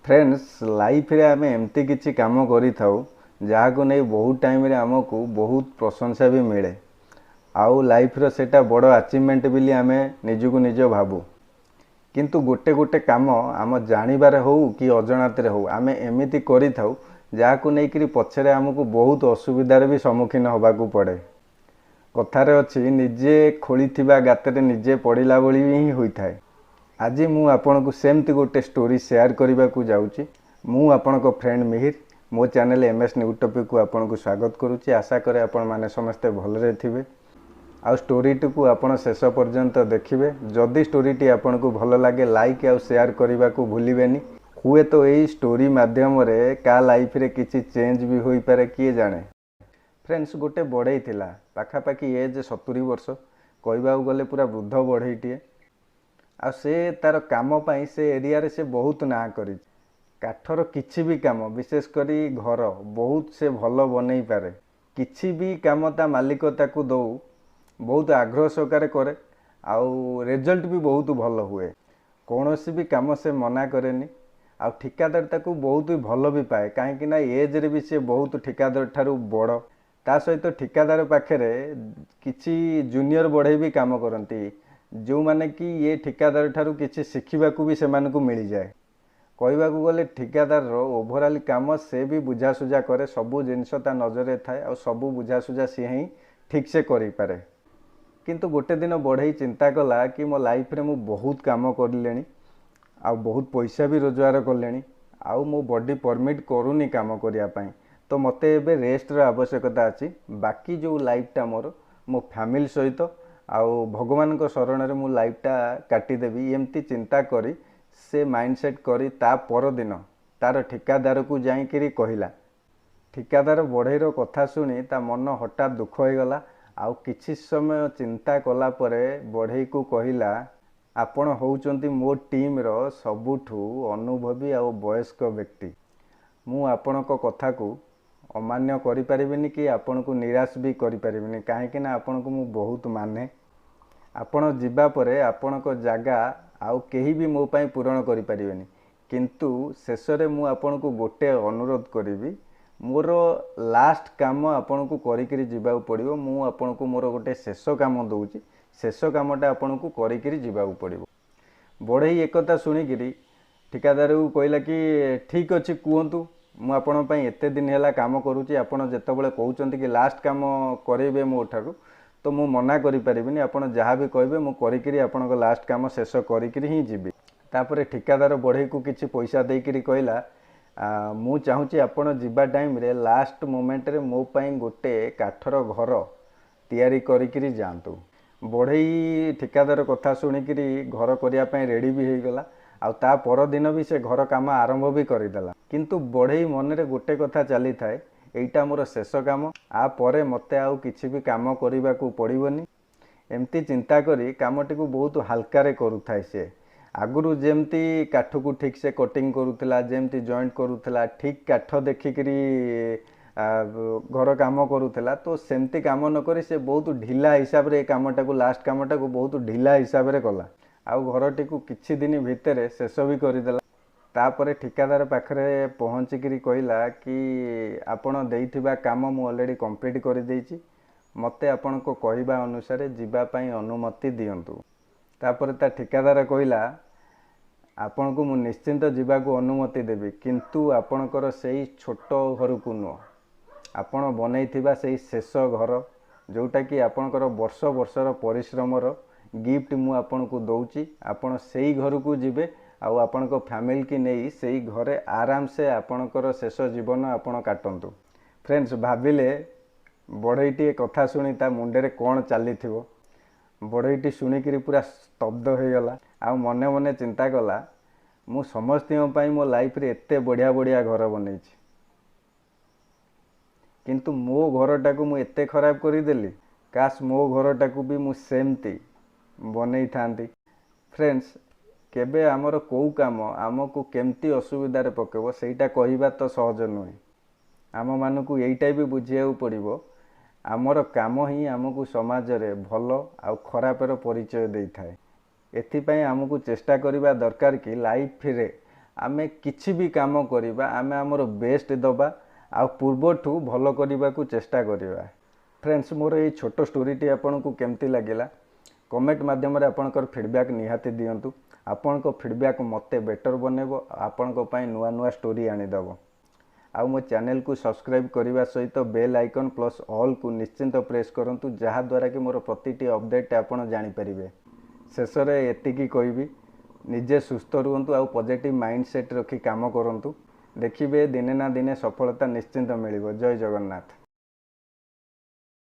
Friends, ଲାଇଫରେ ଆମେ ଏମିତି କିଛି କାମ କରିଥାଉ ଯାହାକୁ ନେଇ ବହୁତ ଟାଇମ୍ରେ ଆମକୁ ବହୁତ ପ୍ରଶଂସା ବି ମିଳେ, ଆଉ ଲାଇଫର ସେଇଟା ବଡ଼ ଆଚିଭମେଣ୍ଟ ବୋଲି ଆମେ ନିଜକୁ ନିଜ ଭାବୁ। କିନ୍ତୁ ଗୋଟେ ଗୋଟେ କାମ ଆମ ଜାଣିବାରେ ହେଉ କି ଅଜଣାତରେ ହେଉ ଆମେ ଏମିତି କରିଥାଉ ଯାହାକୁ ନେଇକରି ପଛରେ ଆମକୁ ବହୁତ ଅସୁବିଧାରେ ବି ସମ୍ମୁଖୀନ ହେବାକୁ ପଡ଼େ। କଥାରେ ଅଛି, ନିଜେ ଖୋଳିଥିବା ଗାତରେ ନିଜେ ପଡ଼ିଲା ଭଳି ହିଁ ହୋଇଥାଏ। ଆଜି ମୁଁ ଆପଣଙ୍କୁ ସେମିତି ଗୋଟେ ଷ୍ଟୋରି ସେୟାର କରିବାକୁ ଯାଉଛି। ମୁଁ ଆପଣଙ୍କ ଫ୍ରେଣ୍ଡ ମିହିର, ମୋ ଚ୍ୟାନେଲ୍ ଏମ୍ ଏସ୍ ନ୍ୟୁ ଟପିକ୍କୁ ଆପଣଙ୍କୁ ସ୍ୱାଗତ କରୁଛି। ଆଶା କରେ ଆପଣମାନେ ସମସ୍ତେ ଭଲରେ ଥିବେ ଆଉ ଷ୍ଟୋରିଟିକୁ ଆପଣ ଶେଷ ପର୍ଯ୍ୟନ୍ତ ଦେଖିବେ। ଯଦି ଷ୍ଟୋରିଟି ଆପଣଙ୍କୁ ଭଲ ଲାଗେ, ଲାଇକ୍ ଆଉ ସେୟାର କରିବାକୁ ଭୁଲିବେନି। ହୁଏତ ଏଇ ଷ୍ଟୋରି ମାଧ୍ୟମରେ କାହା ଲାଇଫରେ କିଛି ଚେଞ୍ଜ ବି ହୋଇପାରେ, କିଏ ଜାଣେ। ଫ୍ରେଣ୍ଡସ୍, ଗୋଟେ ବଢ଼େଇ ଥିଲା, ପାଖାପାଖି ଏଜ୍ 70 ବର୍ଷ, କହିବାକୁ ଗଲେ ପୁରା ବୃଦ୍ଧ ବଢ଼େଇଟିଏ। ଆଉ ସେ ତା'ର କାମ ପାଇଁ ସେ ଏରିଆରେ ସେ ବହୁତ ନାଁ କରିଛି। କାଠର କିଛି ବି କାମ, ବିଶେଷ କରି ଘର, ବହୁତ ସେ ଭଲ ବନେଇ ପାରେ। କିଛି ବି କାମ ତା ମାଲିକ ତାକୁ ଦେଉ, ବହୁତ ଆଗ୍ରହ ସହକାରେ କରେ ଆଉ ରେଜଲ୍ଟ ବି ବହୁତ ଭଲ ହୁଏ। କୌଣସି ବି କାମ ସେ ମନା କରେନି ଆଉ ଠିକାଦାର ତାକୁ ବହୁତ ବି ଭଲ ବି ପାଏ, କାହିଁକି ନା ଏଜ୍ରେ ବି ସେ ବହୁତ ଠିକାଦାର ଠାରୁ ବଡ଼। ତା ସହିତ ଠିକାଦାର ପାଖରେ କିଛି ଜୁନିୟର ବଢ଼େଇ ବି କାମ କରନ୍ତି, ଯେଉଁମାନେ କି ଇଏ ଠିକାଦାର ଠାରୁ କିଛି ଶିଖିବାକୁ ବି ସେମାନଙ୍କୁ ମିଳିଯାଏ। କହିବାକୁ ଗଲେ ଠିକାଦାରର ଓଭରାଲ୍ କାମ ସେ ବି ବୁଝାସୁଝା କରେ, ସବୁ ଜିନିଷ ତା ନଜରରେ ଥାଏ ଆଉ ସବୁ ବୁଝାସୁଝା ସିଏ ହିଁ ଠିକ୍ସେ କରିପାରେ। କିନ୍ତୁ ଗୋଟେ ଦିନ ବଢ଼େଇ ଚିନ୍ତା କଲା କି ମୋ ଲାଇଫରେ ମୁଁ ବହୁତ କାମ କରିଲେଣି ଆଉ ବହୁତ ପଇସା ବି ରୋଜଗାର କଲେଣି, ଆଉ ମୋ ବଡି ପରମିଟ୍ କରୁନି କାମ କରିବା ପାଇଁ, ତ ମୋତେ ଏବେ ରେଷ୍ଟର ଆବଶ୍ୟକତା ଅଛି। ବାକି ଯେଉଁ ଲାଇଫଟା ମୋର, ମୋ ଫ୍ୟାମିଲି ସହିତ ଆଉ ଭଗବାନଙ୍କ ଶରଣରେ ମୁଁ ଲାଇଫଟା କାଟିଦେବି। ଏମିତି ଚିନ୍ତା କରି ସେ ମାଇଣ୍ଡ ସେଟ୍ କରି ତା ପରଦିନ ତାର ଠିକାଦାରକୁ ଯାଇକିରି କହିଲା। ଠିକାଦାର ବଢ଼େଇର କଥା ଶୁଣି ତା ମନ ହଠାତ୍ ଦୁଃଖ ହୋଇଗଲା ଆଉ କିଛି ସମୟ ଚିନ୍ତା କଲା ପରେ ବଢ଼େଇକୁ କହିଲା, ଆପଣ ହେଉଛନ୍ତି ମୋ ଟିମ୍ର ସବୁଠୁ ଅନୁଭବୀ ଆଉ ବୟସ୍କ ବ୍ୟକ୍ତି। ମୁଁ ଆପଣଙ୍କ କଥାକୁ ଅମାନ୍ୟ କରିପାରିବିନି କି ଆପଣଙ୍କୁ ନିରାଶ ବି କରିପାରିବିନି, କାହିଁକି ନା ଆପଣଙ୍କୁ ମୁଁ ବହୁତ ମାନେ। ଆପଣ ଯିବା ପରେ ଆପଣଙ୍କ ଜାଗା ଆଉ କେହି ବି ମୋ ପାଇଁ ପୂରଣ କରିପାରିବେନି। କିନ୍ତୁ ଶେଷରେ ମୁଁ ଆପଣଙ୍କୁ ଗୋଟେ ଅନୁରୋଧ କରିବି, ମୋର ଲାଷ୍ଟ କାମ ଆପଣଙ୍କୁ କରିକିରି ଯିବାକୁ ପଡ଼ିବ। ମୁଁ ଆପଣଙ୍କୁ ମୋର ଗୋଟେ ଶେଷ କାମ ଦେଉଛି, ଶେଷ କାମଟା ଆପଣଙ୍କୁ କରିକିରି ଯିବାକୁ ପଡ଼ିବ। ବଢ଼େଇ ଏକଥା ଶୁଣିକିରି ଠିକାଦାରକୁ କହିଲା କି ଠିକ୍ ଅଛି, କୁହନ୍ତୁ, ମୁଁ ଆପଣଙ୍କ ପାଇଁ ଏତେ ଦିନ ହେଲା କାମ କରୁଛି, ଆପଣ ଯେତେବେଳେ କହୁଛନ୍ତି କି ଲାଷ୍ଟ କାମ କରେଇବେ ମୋ ଠାରୁ, ତ ମୁଁ ମନା କରିପାରିବିନି। ଆପଣ ଯାହା ବି କହିବେ ମୁଁ କରିକିରି ଆପଣଙ୍କ ଲାଷ୍ଟ କାମ ଶେଷ କରିକିରି ହିଁ ଯିବି। ତାପରେ ଠିକାଦାର ବଢ଼େଇକୁ କିଛି ପଇସା ଦେଇକିରି କହିଲା, ମୁଁ ଚାହୁଁଛି ଆପଣ ଯିବା ଟାଇମ୍ରେ ଲାଷ୍ଟ ମୋମେଣ୍ଟରେ ମୋ ପାଇଁ ଗୋଟେ କାଠର ଘର ତିଆରି କରିକିରି ଯାଆନ୍ତୁ। ବଢ଼େଇ ଠିକାଦାର କଥା ଶୁଣିକିରି ଘର କରିବା ପାଇଁ ରେଡ଼ି ବି ହେଇଗଲା ଆଉ ତା ପରଦିନ ବି ସେ ଘର କାମ ଆରମ୍ଭ ବି କରିଦେଲା। କିନ୍ତୁ ବଢ଼େଇ ମନରେ ଗୋଟେ କଥା ଚାଲିଥାଏ, ଏଇଟା ମୋର ଶେଷ କାମ, ଆ ପରେ ମୋତେ ଆଉ କିଛି ବି କାମ କରିବାକୁ ପଡ଼ିବନି। ଏମିତି ଚିନ୍ତା କରି କାମଟିକୁ ବହୁତ ହାଲକାରେ କରୁଥାଏ ସିଏ। ଆଗରୁ ଯେମିତି କାଠକୁ ଠିକ୍ସେ କଟିଂ କରୁଥିଲା, ଯେମିତି ଜଏଣ୍ଟ କରୁଥିଲା, ଠିକ୍ କାଠ ଦେଖିକିରି ଘର କାମ କରୁଥିଲା, ତ ସେମିତି କାମ ନ କରି ସେ ବହୁତ ଢିଲା ହିସାବରେ ଏ କାମଟାକୁ, ଲାଷ୍ଟ କାମଟାକୁ ବହୁତ ଢିଲା ହିସାବରେ କଲା ଆଉ ଘରଟିକୁ କିଛି ଦିନ ଭିତରେ ଶେଷ ବି କରିଦେଲା। ତାପରେ ଠିକାଦାର ପାଖରେ ପହଞ୍ଚିକିରି କହିଲା କି ଆପଣ ଦେଇଥିବା କାମ ମୁଁ ଅଲରେଡ଼ି କମ୍ପ୍ଲିଟ୍ କରିଦେଇଛି, ମୋତେ ଆପଣଙ୍କ କହିବା ଅନୁସାରେ ଯିବା ପାଇଁ ଅନୁମତି ଦିଅନ୍ତୁ। ତାପରେ ତା ଠିକାଦାର କହିଲା, ଆପଣଙ୍କୁ ମୁଁ ନିଶ୍ଚିନ୍ତ ଯିବାକୁ ଅନୁମତି ଦେବି, କିନ୍ତୁ ଆପଣଙ୍କର ସେଇ ଛୋଟ ଘରକୁ ନୁହଁ, ଆପଣ ବନେଇଥିବା ସେଇ ଶେଷ ଘର, ଯେଉଁଟାକି ଆପଣଙ୍କର ବର୍ଷ ବର୍ଷର ପରିଶ୍ରମର ଗିଫ୍ଟ ମୁଁ ଆପଣଙ୍କୁ ଦେଉଛି, ଆପଣ ସେଇ ଘରକୁ ଯିବେ ଆଉ ଆପଣଙ୍କ ଫ୍ୟାମିଲିକି ନେଇ ସେଇ ଘରେ ଆରାମସେ ଆପଣଙ୍କର ଶେଷ ଜୀବନ ଆପଣ କାଟନ୍ତୁ। ଫ୍ରେଣ୍ଡସ୍, ଭାବିଲେ ବଢ଼େଇଟିଏ କଥା ଶୁଣି ତା ମୁଣ୍ଡରେ କ'ଣ ଚାଲିଥିବ। ବଢ଼େଇଟି ଶୁଣିକିରି ପୁରା ସ୍ତବ୍ଧ ହୋଇଗଲା ଆଉ ମନେ ମନେ ଚିନ୍ତା କଲା, ମୁଁ ସମସ୍ତଙ୍କ ପାଇଁ ମୋ ଲାଇଫରେ ଏତେ ବଢ଼ିଆ ବଢ଼ିଆ ଘର ବନେଇଛି, କିନ୍ତୁ ମୋ ଘରଟାକୁ ମୁଁ ଏତେ ଖରାପ କରିଦେଲି। କାଶ ମୋ ଘରଟାକୁ ବି ମୁଁ ସେମିତି ବନେଇଥାନ୍ତି। ଫ୍ରେଣ୍ଡସ୍, କେବେ ଆମର କେଉଁ କାମ ଆମକୁ କେମିତି ଅସୁବିଧାରେ ପକାଇବ ସେଇଟା କହିବା ତ ସହଜ ନୁହେଁ। ଆମମାନଙ୍କୁ ଏଇଟା ବି ବୁଝିବାକୁ ପଡ଼ିବ, ଆମର କାମ ହିଁ ଆମକୁ ସମାଜରେ ଭଲ ଆଉ ଖରାପର ପରିଚୟ ଦେଇଥାଏ। ଏଥିପାଇଁ ଆମକୁ ଚେଷ୍ଟା କରିବା ଦରକାର କି ଲାଇଫରେ ଆମେ କିଛି ବି କାମ କରିବା, ଆମେ ଆମର ବେଷ୍ଟ ଦେବା ଆଉ ପୂର୍ବଠୁ ଭଲ କରିବାକୁ ଚେଷ୍ଟା କରିବା। ଫ୍ରେଣ୍ଡସ୍, ମୋର ଏଇ ଛୋଟ ଷ୍ଟୋରିଟି ଆପଣଙ୍କୁ କେମିତି ଲାଗିଲା କମେଣ୍ଟ ମାଧ୍ୟମରେ ଆପଣଙ୍କର ଫିଡ଼ବ୍ୟାକ୍ ନିହାତି ଦିଅନ୍ତୁ। ଆପଣଙ୍କ ଫିଡ଼ବ୍ୟାକ୍ ମୋତେ ବେଟର୍ ବନେଇବ, ଆପଣଙ୍କ ପାଇଁ ନୂଆ ନୂଆ ଷ୍ଟୋରି ଆଣିଦେବ। ଆଉ ମୋ ଚ୍ୟାନେଲକୁ ସବସ୍କ୍ରାଇବ୍ କରିବା ସହିତ ବେଲ୍ ଆଇକନ୍ ପ୍ଲସ୍ ଅଲ୍କୁ ନିଶ୍ଚିନ୍ତ ପ୍ରେସ୍ କରନ୍ତୁ, ଯାହାଦ୍ୱାରା କି ମୋର ପ୍ରତିଟି ଅପଡ଼େଟ୍ ଆପଣ ଜାଣିପାରିବେ। ଶେଷରେ ଏତିକି କହିବି, ନିଜେ ସୁସ୍ଥ ରୁହନ୍ତୁ ଆଉ ପଜିଟିଭ୍ ମାଇଣ୍ଡ ସେଟ୍ ରଖି କାମ କରନ୍ତୁ। ଦେଖିବେ ଦିନେ ନା ଦିନେ ସଫଳତା ନିଶ୍ଚିନ୍ତ ମିଳିବ। ଜୟ ଜଗନ୍ନାଥ।